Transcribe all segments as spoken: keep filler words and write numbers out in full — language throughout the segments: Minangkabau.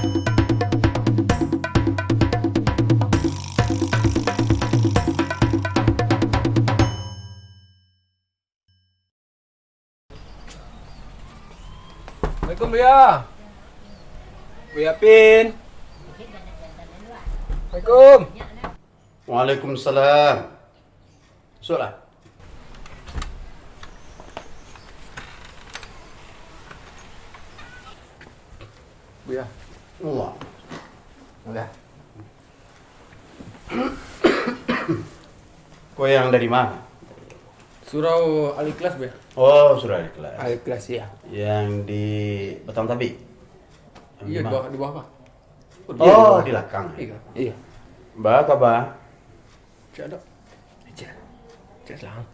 Assalamualaikum, Buya. Buya Pin. Assalamualaikum. Waalaikumsalam. Masuklah. Buya. Allah. Udah. Ko yang dari ma? Surau Al-Ikhlas, Buya. Oh, Surau Al-Ikhlas. Al-Ikhlas, ya. Yang di Batang Tabik? Yang di ma? Iyo, di bawah, di bawah, Pak. Oh, di lakang. Iyo. Iyo. Ba, kaba? Cek, Dok. Cek. Cek, Selang.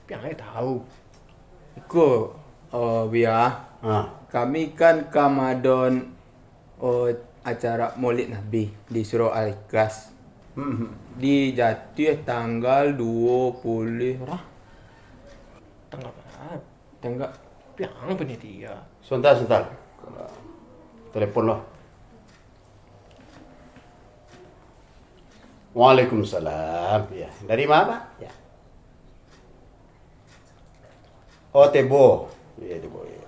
Pian lai tahu. Iko, eh, Buya, ha, kami kan ka maadon, eh, acara Maulid Nabi di Surau Al-Ikhlas. Hmm. Dijatuah tanggal duo puluah, lah. Tanggal bara? Tanggal. Pian panitia. Sebentar, sebentar. Telepon lo. Waalaikumsalam. Ya, dari ma, Pak? Ya. Oh, Tebo. Ya, Tebo, ya.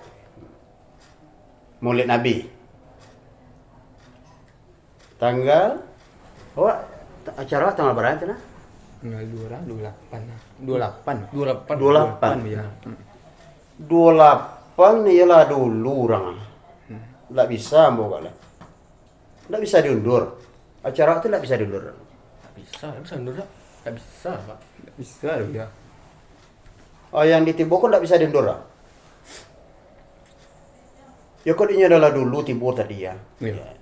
Maulid Nabi. Tanggal, awak, acara awak tanggal bara tu nah? Tanggal duo lah, duo lapan lah. Duo lapan. Duo lapan. Duo lapan. Duo lapan, ya. Hmm. Duo lapan iyolah dulu urang. Hmm. Ndak bisa ambo kok lah. Ndak bisa diundur. Acara tu ndak bisa diundur. Ndak bisa, ndak bisa undur, Pak. Ndak bisa, Pak. Ndak bisa, ya. Oh, yang di Tebo ko ndak bisa diundur, ah? Yo, kok inyo adalah dulu Tebo tadi, ya. Iya. Ya.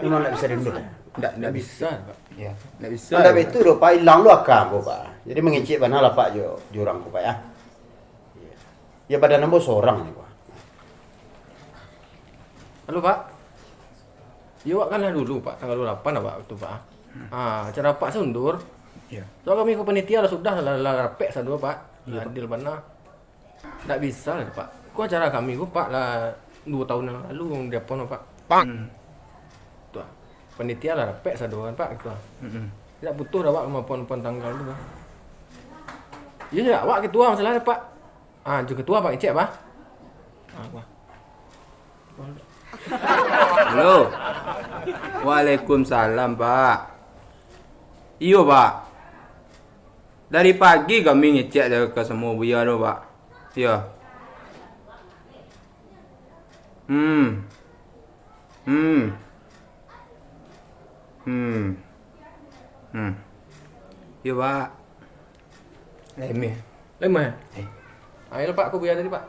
Memang ndak bisa diundur, ya? Ndak, ndak bisa, Pak. Ya, ndak bisa. Ndak itu doh, Pak. Ilang lo aka ambo, Pak. Jadi mangecek bana lah, Pak, jo, jo urang ko, Pak, ya. Ya, badan ambo sorang ni, Pak. Halo, Pak. Yo, awak kan lah dulu, Pak, tanggal duo lapan, Pak, tu, Pak. Hmm. Ah, acara Pak se undur. Iya. Soalnyo kami ko panitia lah sudah, lah, lah rapek sado, Pak. Iya, Pak. Adil bana. Ndak bisa lah, Pak. Ko acara kami ko, Pak, lah duo tahun yang lalu diapon, Pak. Pak. Hmm. Tu, ah. Panitia lah rapek sado kan, Pak, gitu, ah. Mm-mm. Ndak butuh dah, Pak, maapon-apon tanggal tu, Pak. Iyo, awak ketua masalah, Pak. Ah, jo ketua, Pak, ngecek, Pak. Ah, Pak. Halo. Waalaikumsalam, Pak. Iyo, Pak. Dari pagi kami ngecek ka samo buya tu, Pak. Iyo. Hmm. Hmm. Hmm. Hmm. Iyo, Pak. Lemeh. Lemeh? Eh. Ah, iyo, Pak, ko buya tadi, Pak.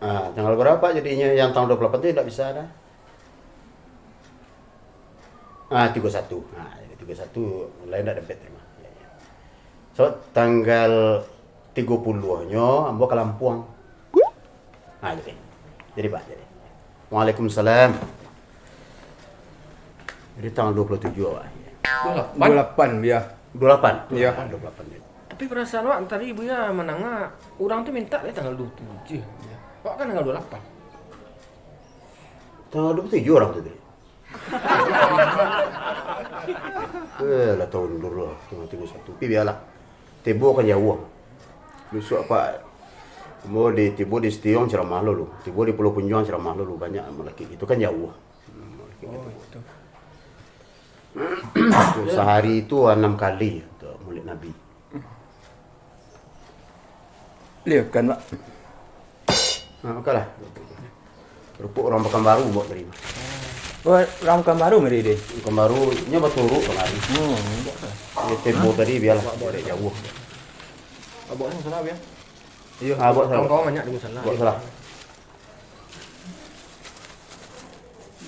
Ah, tanggal bara, Pak, jadinyo yang tanggal duo puluah lapan tu ndak bisa dah. Ah, tigo satu. Ah, jadi tigo satu, lain ndak dapek tarimo. Ya, ya. So, tanggal tigo puluahnyo ambo ka Lampuang. Ah, jadi. Jadi, Pak, jadi. Waalaikumsalam. Jadi, tanggal duo puluah tujuah, Pak. Duo lapan? Duo lapan, ya. Duo lapan? Iya. Duo lapan, duo puluah lapan, ya. Tapi parasaan awak tadi, Buya, mandanga urang tu mintak dek tanggal duo puluah tujuah. Awak kan tanggal duo puluah lapan. Tanggal duo puluah tujuah urang tu tadi. Eh, lah taundur lah, tanggal tigo satu. Tapi bialah. Tebo kan jauah. Bisuak Apak, ambo di, tibo di Sitiong ceramah dulu. Tibo di Pulau Punjuang ceramah dulu. Banyak malakik itu kan jauah. Hmm, malakik itu. Oh, itu. Tu, sahari tu anam kali tu Maulid Nabi. Liakan, Pak. Ha, makanlah. Rupuak urang Pakanbaru bawa tadi. Oh, urang Pakanbaru mari deh. Pakanbaru, nyo baturuk kamari. Hmm, indak lah. Yo, tempo tadi bialah, awak bawa dek jauah. Abak ni salah, Bia? Iyo. Ah, buat salah. Kawan-kawan banyak di sana. Buat salah.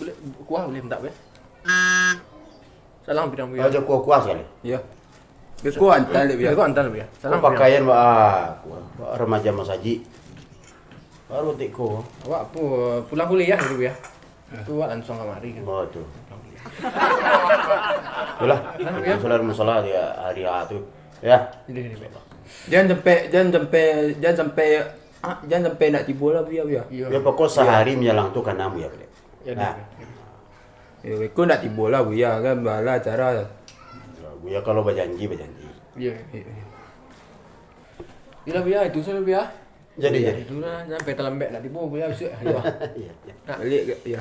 Boleh, kuah boleh minta, Bia? Salam pidang, Bia. Aja kuah-kuah sekali. Iyo. Beko antal dek, Bia. Beko antal, Bia. Salam, Bia. Pakaian ba, ba remaja masajik. Baru tiko. Awak pu-, pulang kuliah dulu, Bia. Tu awak langsung kamari kan. Oh, tu. Pulang kuliah. Itulah. Salam, Bia. Salam masalah dia hari A tu. Ya. Ini, ini, Bia. Jan sampai, jan sampai, jan sampai, ah, jan sampai nak tibo lah, Buya, Buya. Iyo. Yo, pokok sahari manyalang tu kanang, Buya, baliak. Yo, nah. Yo, beko nak tibo lah, Buya, kan, bala acara. Yo, Buya kalau bajanji, bajanji. Iyo. Iyo, iyo. Iyo lah, Buya, itu sajo, Buya. Jadi, Buya, jadi. Itu lah, sampai talambek nak tibo, Buya, bisuak. Iyo. Iyo, iyo. Nak baliak ke? Iyo.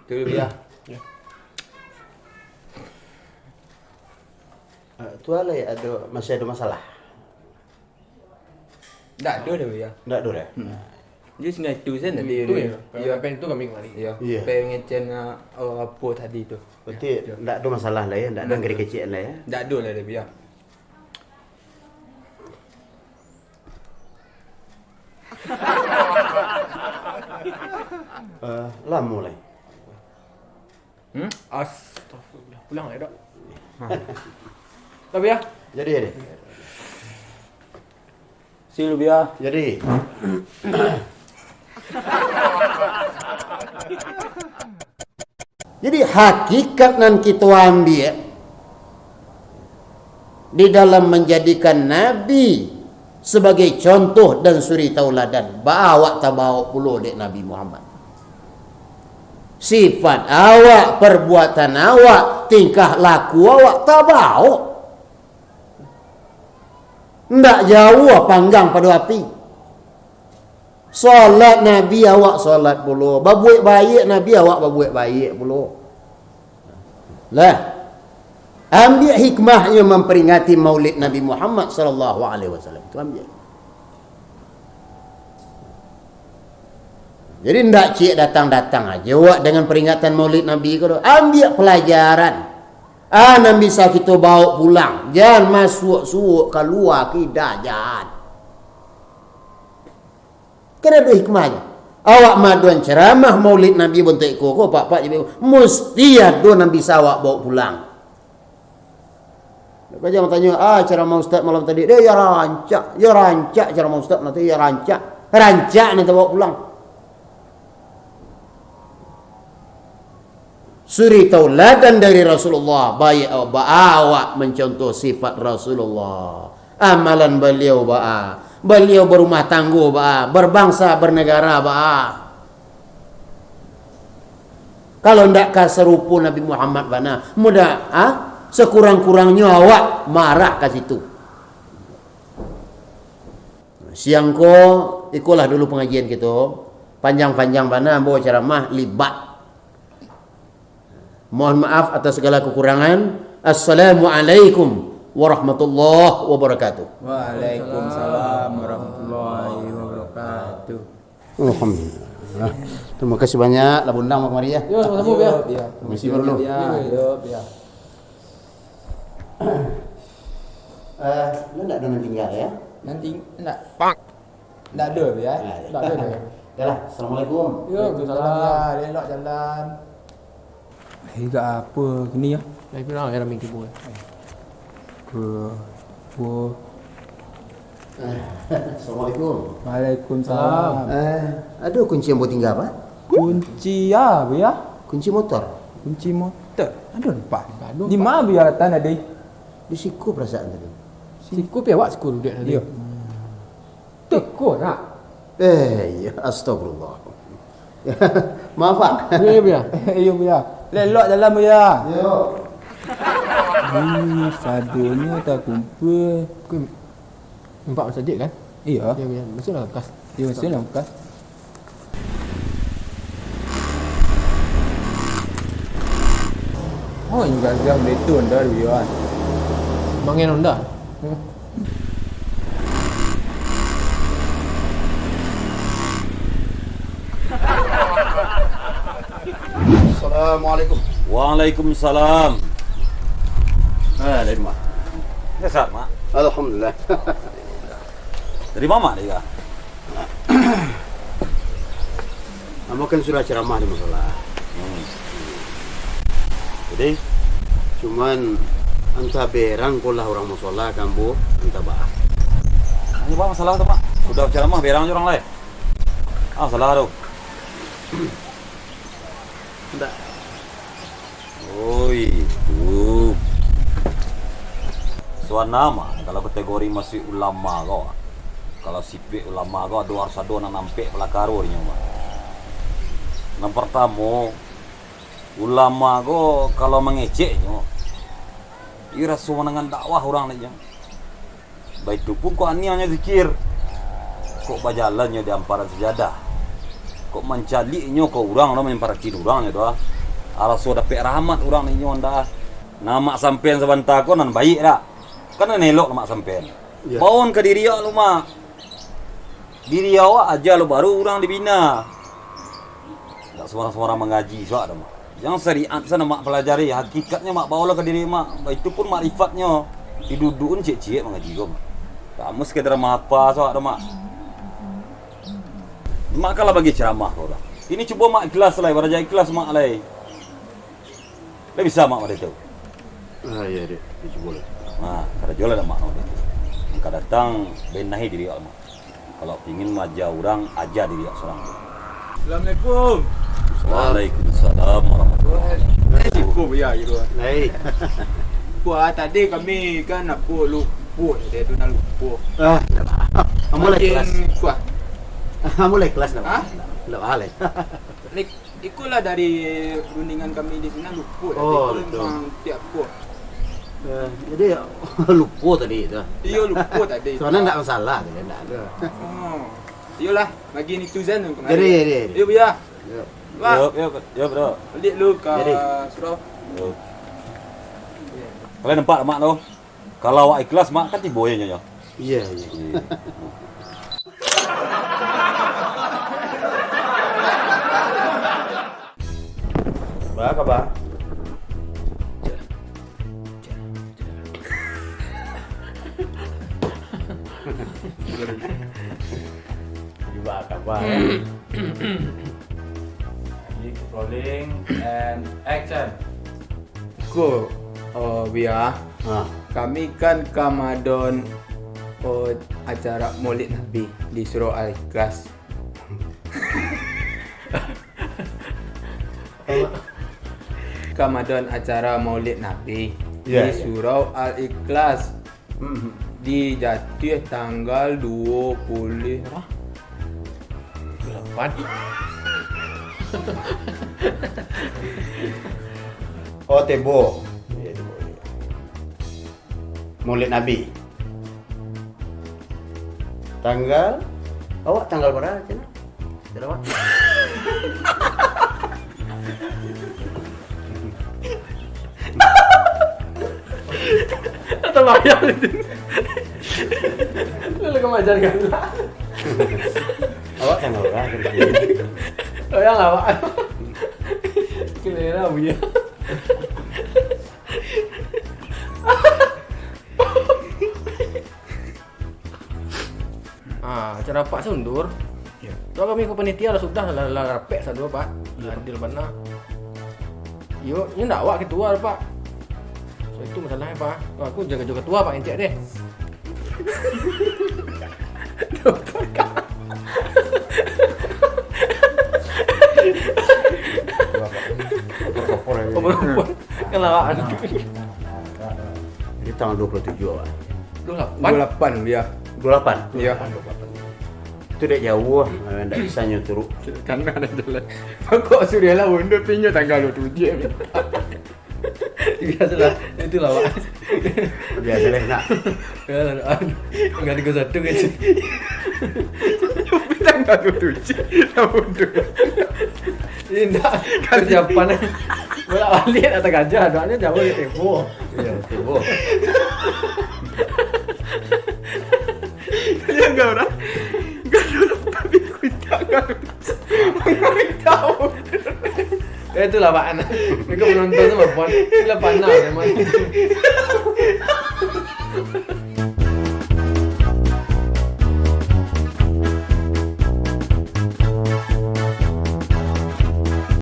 Tu, Buya. Iyo. Ah, tu alai ado, masih ado masalah? Ndak ado doh, Buya. Ndak ado doh? Hmm. Jadi, singgai tu sajo tadi. Hmm, tu yo. Iyo. Sampai tu kami kamari. Iyo. Iyo. Sampai ngecek, ah, apo tadi tu. Berarti iyo. Ndak ado masalah lah yo, ndak ado. Ndak ado. Gerek kecek lah yo. Ndak ado lah doh, Buya. Eh, lamo lai. Hmm? Astagfirullah. Pulang lah, Dok. Tapi yo. Jadi, jadi. Sini dulu, Buya. Jadi. Jadi, hakikat nan kito ambiak di dalam manjadikan Nabi sabagai contoh dan suri tauladan, baa awak tabaok pulo dek Nabi Muhammad. Sifat awak, perbuatan awak, tingkah laku awak tabaok. Ndak jauah panggang pado api. Salat Nabi, awak salat pulo. Babuek baiak Nabi, awak babuek baiak pulo. Lah, ambiak hikmahnyo mamperingati Maulid Nabi Muhammad sallallahu alaihi wasallam tu, ambiak. Jadi, ndak ciek datang-datang aja awak dengan peringatan Maulid Nabi ko doh. Ambiak pelajaran. Ah, nan bisa kito baok pulang. Jan masuak suok, kalua kida, jan. Kan ado hikmahnyo. Awak maadoan ceramah Maulid Nabi bantuak iko ko, pak-pak, musti ado nan bisa awak baok pulang. Dak ka jan batanyo, "Ah, ceramah ustaz malam tadi, deh, yo rancak, yo rancak ceramah ustaz malam tadi, yo rancak." Rancak nan tabaok pulang. Suri tauladan dari Rasulullah, baiak awak, baa awak mancontoh sifat Rasulullah. Amalan baliau baa, baliau barumah tanggo baa, barbangsa, barnagara baa. Kalau ndak ka sarupo Nabi Muhammad bana, mudah, ah, sakurang-kurangnyo awak maarah ka situ. Siang ko, ikolah dulu pangajian kito. Panjang-panjang bana ambo ceramah, libat. Mohon maaf atas segala kekurangan. Assalamualaikum warahmatullahi wabarakatuh. Waalaikumsalam warahmatullahi wabarakatuh. Alhamdulillah. Terima kasih banyak lah baundang kamari, yo. Yo, samo-samo, Buya. Yo, Buya. Permisi dulu. Yo, yo, Buya. Eh, lu ndak ado nan tingga, yo? Nan ting-, ndak. Ndak ado, Buya. Ndak ado. Ndak ado, Buya. Yolah, assalamualaikum. Yo, waalaikumsalam, Buya. Elok jalan. Eh, gak apo kini, yo? Lai pulang, yo, rami tibo. Ke, wo. Assalamualaikum. Waalaikumsalam. Eh, ado kunci ambo tingga, Pak? Kunci a, Buya? Kunci motor. Kunci motor? Ado, Pak. Ado, Pak. Di ma, Buya, letak tadi? Di siko perasaan tadi. Siko pi awak siko duduak tadi. Iyo. Teko, nak. Eh, iyo, astagfirullah. Maaf, Pak. Iyo, iyo, Buya. Iyo, Buya. Elok jalan, Buya. Iyo. Ih, sadonyo takumpul. Ko nampak masajik, kan? Iyo. Iyo, Buya. Masuaklah ka bekas. Iyo, masuaklah ka bekas. Oh, ini gagah benda itu Honda dulu, Wan. Mangen Honda. Hmm. Assalamualaikum. Waalaikumsalam. Eh, dari ma? Sehat, Mak. Alhamdulillah. Dari ma, Mak, dari ka? Ambo kan sudah ceramah di musala. Hmm. Jadi? Cuman, antah berang ko lah urang musala ka ambo, antah baa. Ndak baa masalah tu, Mak. Sudah ceramah, berang se urang lai. Ah, salah tu. Ndak. Oh, itu. So, Bana mah, kalau kategori masuak ulama ko, kalau sipek ulama ko ado, harus ado nan ampek palakaro dinyo mah. Nan partamo, ulama ko kalau mangeceknyo, iyo raso mandanga dakwah urang dinyo. Baitu pun kok aniangnyo zikir, kok bajalannyo di amparan sajadah, kok mancaliaknyo ka urang tu, mamparatiekan urang tu, ah, raso dapek rahmat urang dinyo ndak. Nan mak sampaian sabanta ko nan baiak dak? Kan nan elok lah mak sampaian. Iyo. Bawon ka diri awak lu, Mak. Diri awak aja lu, baru urang dibina. Ndak sumbarang-sumbarang mangaji suak tu, Mak. Jan syariat sajo mak palajari, hakikatnyo mak baolah ka diri mak, baitu pun makrifatnyo. Diduduakan ciek-ciek mangaji ko, Mak. Kamu sekedar mahapa suak tu, Mak. Mak kan lah bagi ceramah ka urang. Kini cubo mak ikhlas lai, baraja ikhlas mak lai. Lah bisa mak model tu? Ah, iya, Dek. Dicubo lah. Nah, karajo lah mak model tu. Angka datang, benahi diri awak, Mak. Kalau pingin maaja urang, aja diri awak surang tu. Assalamualaikum. Waalaikumsalam warahmatullahi wabarakatuh. Eh, cukup ya, gitu. Lai. Kuah tadi kami kan apa lupa, dia tu nak lupa. Ah, ambo lai kelas. Kuah. Ambo lai kelas, ndak? Hah? Ndak baa lai. Iko lah dari rundingan kami di siko, lupo lah. Oh, iko betul. Memang tiap ko. Eh, jadi, lupo tadi tu. Iyo, lupo tadi. Sebenarnya ndak masalah tu, ndak ada. Oh. Iyolah, bagi netizen tu kemari. Jadi, jadi, jadi. Iyo, Buya. Yo. Wah. Yo, yo, yo, bro. Balik lu ka surau. Yo. Kalian nampak mak tu? Kalau awak ikhlas, mak, kan tibo ya, nyonya. Iya, iya. Iya. Ba, kaba? Ba, kaba? Jadi, rolling and action. Ko, oh, Buya. Ha. Kami kan ka maadon, oh, acara Maulid Nabi di Surau Al-Ikhlas. Ka maadon acara Maulid Nabi di Surau Al-Ikhlas. Hmm. Dijatuah tanggal dua puluh, apa? Dua puluh lapan. Oh, tebo. Iya, tebo. Maulid Nabi. Tanggal, awak tanggal bara, Cina? Atau bayar itu. Lalu kemajan kan? Awak kan orang. Oh, yang awak. Kelera punya. Ah, acara Pak Sundur. Ya. Tu kami ko panitia lah sudah, lah, lah rapek sado, Pak. Ya. Adil bana. Yo, nyo ndak awak ketua, Pak. So, itu masalahnya, Pak. Aku jaga-jaga ketua, Pak, encek deh. Kompor-kompor aja. Kompor-kompor. Kan lawak. Jadi tanggal dua puluh tujuh, Pak. Dua puluh lapan. Dua puluh lapan, ya. Dua puluh lapan? Iya. Dua puluh lapan. Itu dek jauh, eh, ndak bisa nyo turuk. Karena ada jalan. Kok Surya lah mundur, pinyo tanggal dua puluh tujuh. Biasalah, itulah, Pak. Biasalah, nak. Biasalah, nak. Tanggal tiga puluh satu kan. Tanggal dua puluh tujuh, lah mundur. Indak, persiapan. Bolak-balik nak tagajah, doanya jauh dari tempo. Iya, tempo. Iya, enggak orang. Enggak orang tapi kuitak enggak orang. Enggak orang tahu. Ya, itulah, Pak. Mereka penonton tu, Pak. Itulah panah, memang.